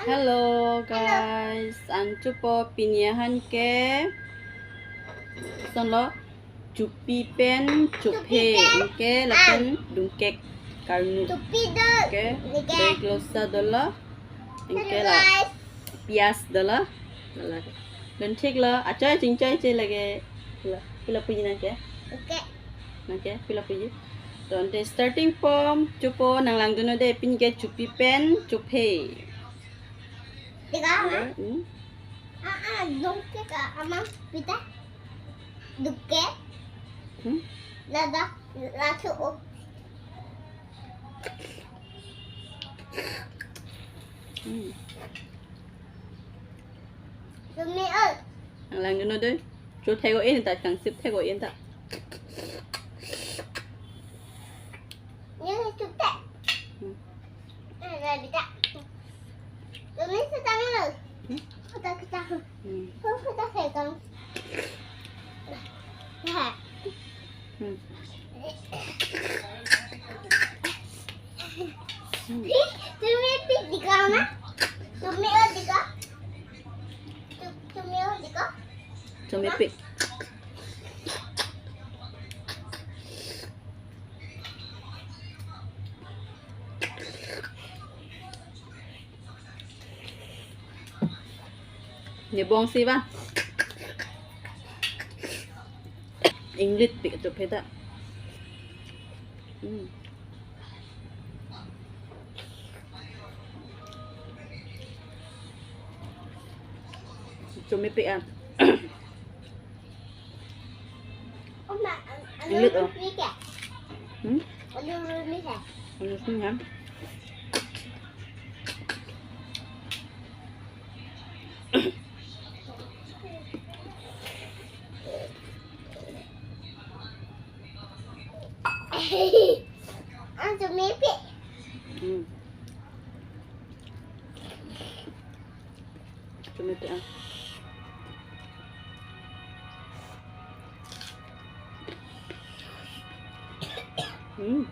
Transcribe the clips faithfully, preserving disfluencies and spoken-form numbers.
Hello guys, anchupo pini ahan ke. Sonlo, chupi pen chophe. Chupi pen. Anke lapen dungkek karnu. Chupi do. Anke, nike. Dei klosa dolo. Anke la, hello guys, pias dolo. Dolo. Dun thik lo. Achoi chingchoi che lake. Pilo, pilo puji nangke. Okay. Nangke, pilo puji. Tonte starting pom, chupo nang langdunnon dei, pini ke chupi pen chophe. Tiga, ma? Hmm? Ah, ah, dungkek, ah, ama, pita. Dungkek. Hmm? Lada, la chu, oh. Hmm. Tumi, oh. Nang langdunnon dei. Cho thek-o in ta, kangsip thek-o in ta. Ini chutek. Hmm. Ada bita. Tumi setang lo. Hmm? Kita, kita. Hmm. Kita, kita. Nah. Hmm. Hmm. Tumi pik dika ma? Tumi o dika? Tu-, tumi o dika? Tumi pik. Ni bong si ba. Inglit pik chophe ta. Hmm. Chumi pik an. Oma, anu, inglit, oh. Rumi ke? Hmm? Anu, rumi ke? Anu, rumi kan? Ang sumipi. Hmm. Sumipi, ah. Hmm.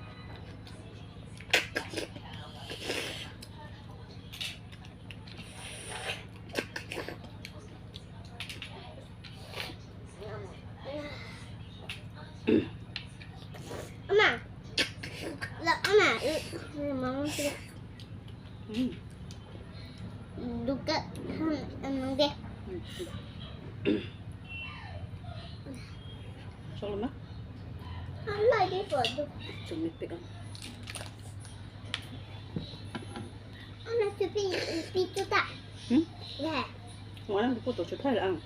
Ama. La, ama. Mama sudah. Hmm. Duka, hmm, emang deh. Solo ma? Ama deh, waduh. Sumipi kan. Ama supi, supi chuta. Hmm? Ya. Mana buku tu chuta lang.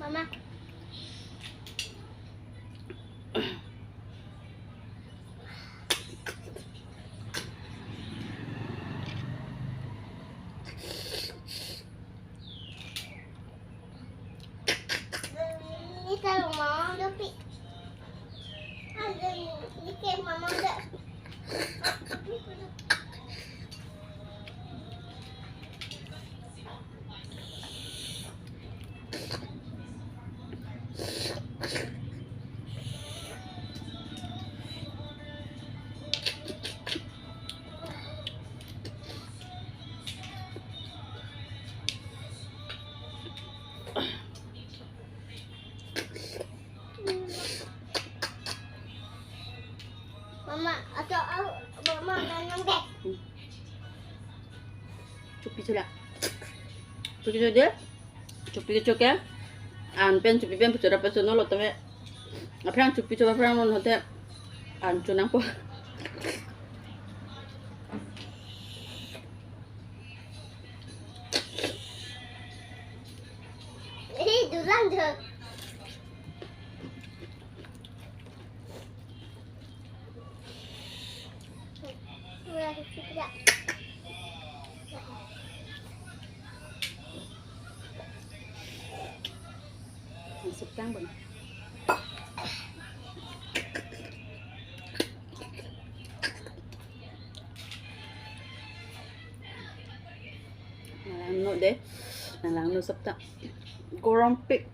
Mama. Ni kalau mau dopi. Ada ni ke mama dah. Mama, atau au, mama nanang deh. Chupi chula. Chupi chula deh. Chupi kecho ke. An pen chupi pen puchora pen sono lo tame. Aphrang chupi cho aphrang non hote. An chonangpo. Eh, dulang jo. Ang sukang bang. Nang langno deh. Nang langno sop ta. Gorom pik.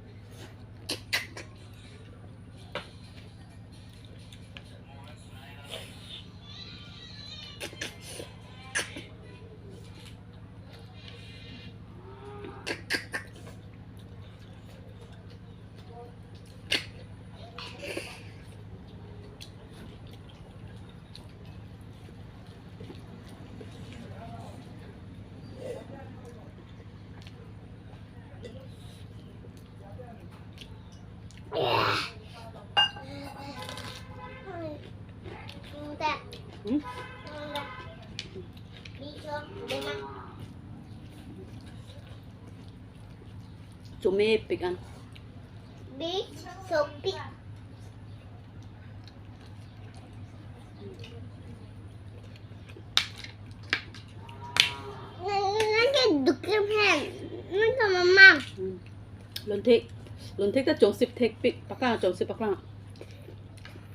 Hmm? Chomepik an. Big sopik. Nang, nang ke dukim hen. Nang ke mamang. Hmm. Lonthek, lonthek ta chongsip thekpik, paklang chongsip paklang.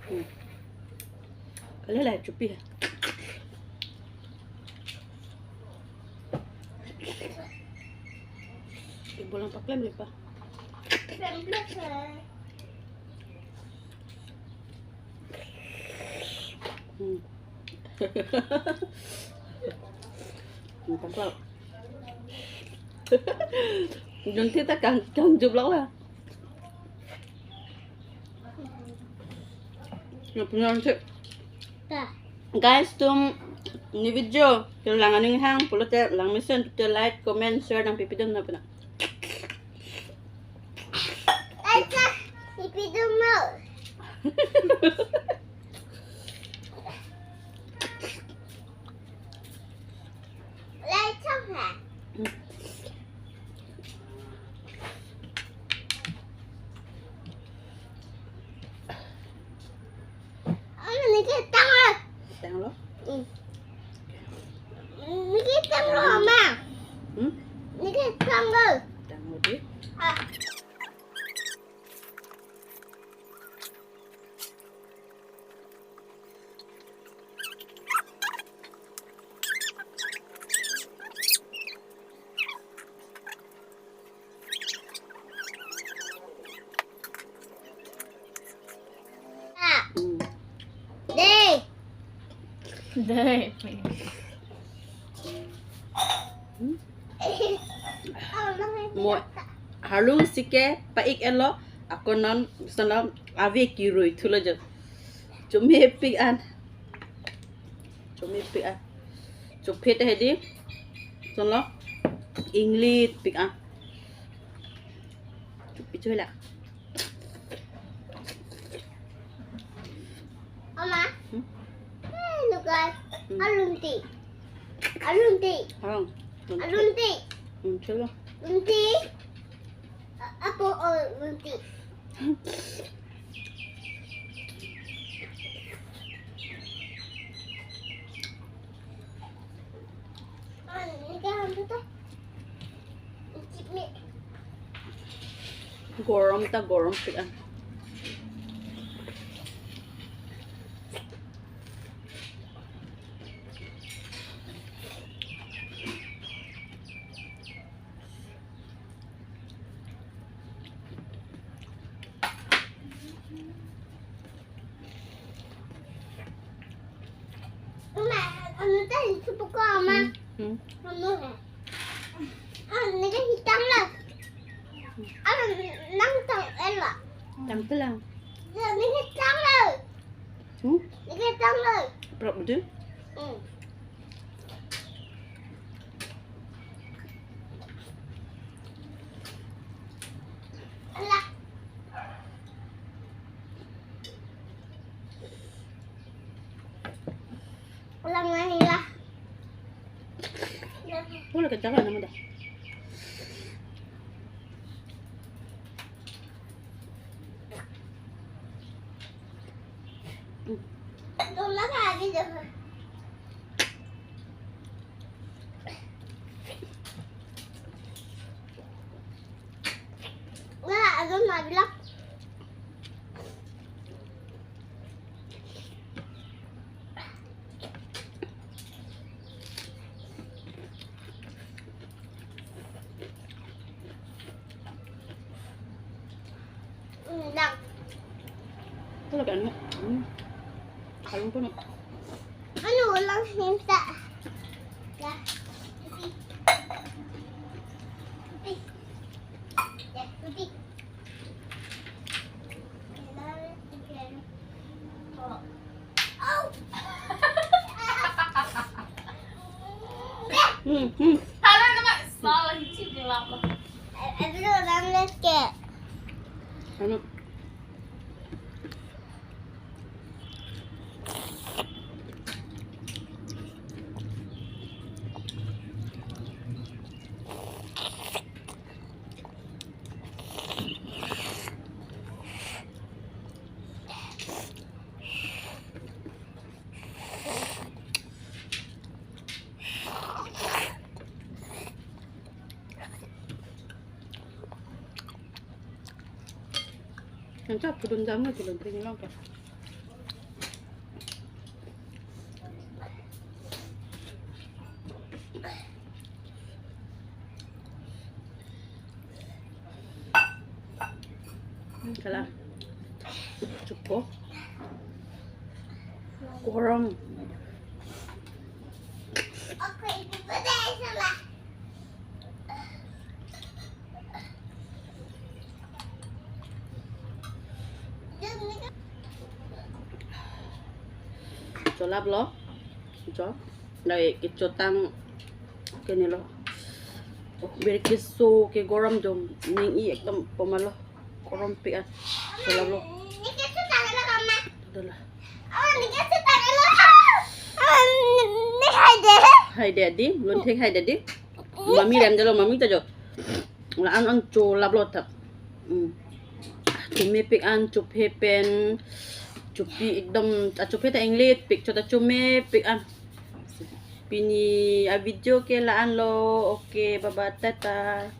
Hmm. Kali la chupi. Ibolang paklem lepa. Hmm. Hmm, paklem. Lonthek ta kang, kangjup lang la. Nang punya lonthek. Ta. Guys, tum ne video kelang aning hang pulote langmesen te like, comment, share nangpipidun nang pena. Acha, ipidun mo. Lai chok ha. Ama nike tanglo. Tanglo? Hmm. Nike tanglo, ama. Hmm? Nike tanglo. Tanglo di. Ah. Hmm. Dei. Dei. Hmm? Mo harlung sike pa-ik elo, ako non sono ave kirui thulo jo. Chomepik an. Chomepik an. Chophet hedi. Sono inglitpik an. Chopi choila. Ama. Hmm? Eh, lugar. Hmm. Alunti. Alunti. Harong. Alunti. Hmm, chalo. Alunti. A-, apo o alunti. Gorom ta gorom pik an. Ama, anu ta hisu puko, ama. Hmm, hmm. Anu he. Ah, nike hitang lo. Ah, nang tang elo. Tang telang. Ya, nike tang lo. Hmm? Nike tang lo. Prap betul? Hmm. Alah. Alah, ngai lah. Wala ka jalan naman dah. Doon lang lagi dyan. Wala, ano na, bilak. Lang. Ito lagi ano? Hmm. Harong po, no? Ano, walang hinta. Ya. Ya, putih. Hmm, hmm. Hala naman, salah, hichi gelap. Ano? Chap kudun jam na kilon tring long ka. Hmm, kalang. Chupo. Korom. Cholap lo. Cho. Dai kechotang ke nilo. Beri keso ke gorom jom. Ning i ekdom pomalo. Korom pik an. Cholap lo. Dala. Hai de di, lun thek hai de di. Mami rem jalo, mami ta jo. La-an an cholap lo thap. Hmm. Chome pik an, chophe pen, chopi ekdom, a chophe ta inglet pik, chot a chome pik an. Pini a video ke la-an lo, okay, bye bye, tata.